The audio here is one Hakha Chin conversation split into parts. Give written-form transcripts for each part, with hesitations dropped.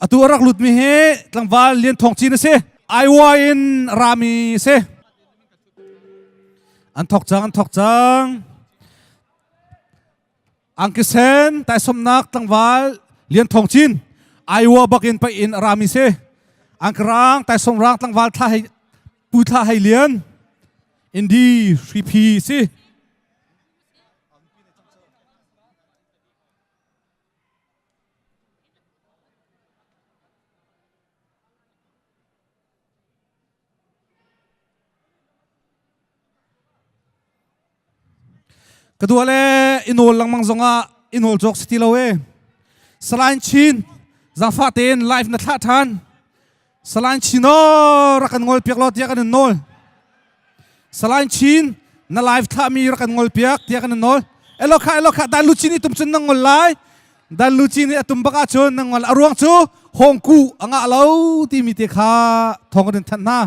Atu a rak lutmi hi tlangval Lian Thawng Cin a si. Iowa in rami si. An thok cang, an thok cang. Angkisen taisomnak tlangval Lian Thawng Cin Iowa bakin pa in rami si. Angkarang taisom rang tlangval thla hei pu thla hei lian Indi Hripi si. Ka dua le i nawl lengmang zongah i nawl cawk si ti lo e. Salain Chin zaangfah tein live na thlah ṭhan. Salain Chin aw rak kan ngol piak law tiah kan in nawl. Salain Chin na live thlahmi rak kan ngol piak tiah kan in nawl. Elo kha elo kha dan lu chin i tum cun na ngol lai. Dan lu chin i a tum bak ahcun na ngol. A ruang cu hawngku a ngah lo timi te kha thawng kan in thanh hna.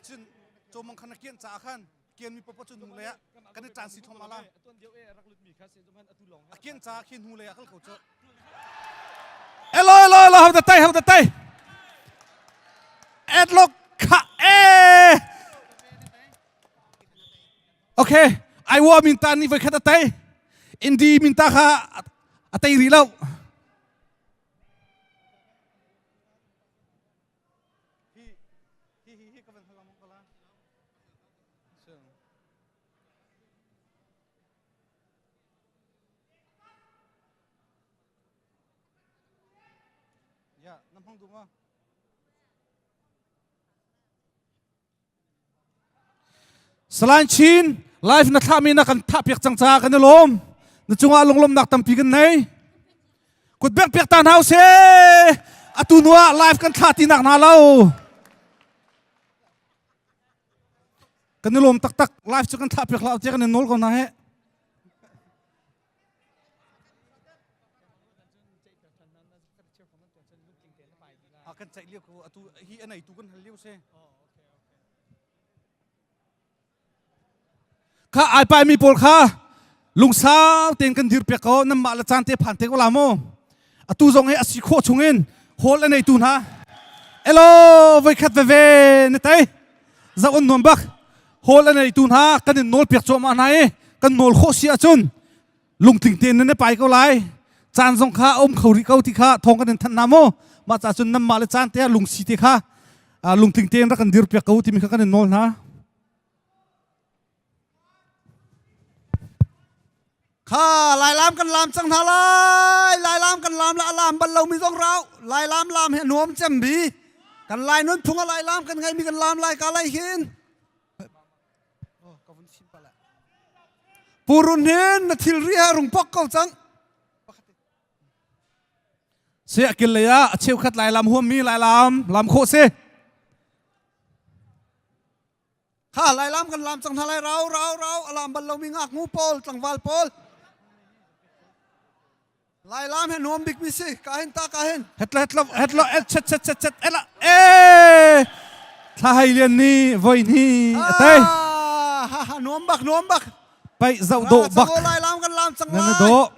Cun cawmang khan na kian caah khan kian mi popo cu hnu lei ah kan i ṭan si thom ala. A kian caah khi hnu lei ah kal ko cu. Elo elo elo hau da tai hau da tai. Adlock kha e. Okay, Iowa min ta ni voi khat a tai. Indi min ta kha a tei rih lo. Ya, na hmang duh ma? Salain Chin live na thlahmi na kan thah piak cang caah kan i lawm. Na cungah lunglawmnak tampi kan nei. Kut bek piak ta hna usih. Atu nu ah live kan thlah ti nak hna lo. Kan i lawm taktak. Live cu kan thlah piak hlah tiah kan i nawl ko hna he. A kan ceih lio ko atu hi a neitu kan hal lio si. Kha ai pai mi pawl kha lungsau tein kan dir piak ko nan mah le caan te phan te ko la mu. Atu zong hi a si khawh chungin hall a neitu hna. Elo voi khat veve na tei. Zau an nuam bak. Hall a neitu hna kan in nawl piak cuahmah hna i kan nawl khawh si ahcun lungtling tein nan i pai ko lai. Caan zong kha a um kho rih ko ti kha thawng kan in thanh hna mu. Mah ca cun nanmah le caan te ah lungsi te kha lungtling tein rak kan dir piak ko timi kha kan in nawl hna. Kha lailam kan lam cang hna lai. Lailam kan lam la a lam bal lomi zong rau. Lailam lam hi a nuam cem bi. Kan lai nunphung a lailam kan ngeimi kan lam lai ka lai hin. Purun hin na thilri he rung pok ko cang. Saya kil lei ah a cheukhat lailam huammi lailam lam khawh si. Kha lailam kan lam cang hna lai rau rau rau a lam bal lomi ngaknu pawl tlangval pawl. Lailam he nuam bik mi si ka hin ta ka hin. Hetla hetla hetla et chet chet chet chet ela e thla hai lian ni voi ni ate Ha ha nuam bak nuam bak. Pai zau do bak. Lailam kan lam cang lai. Do.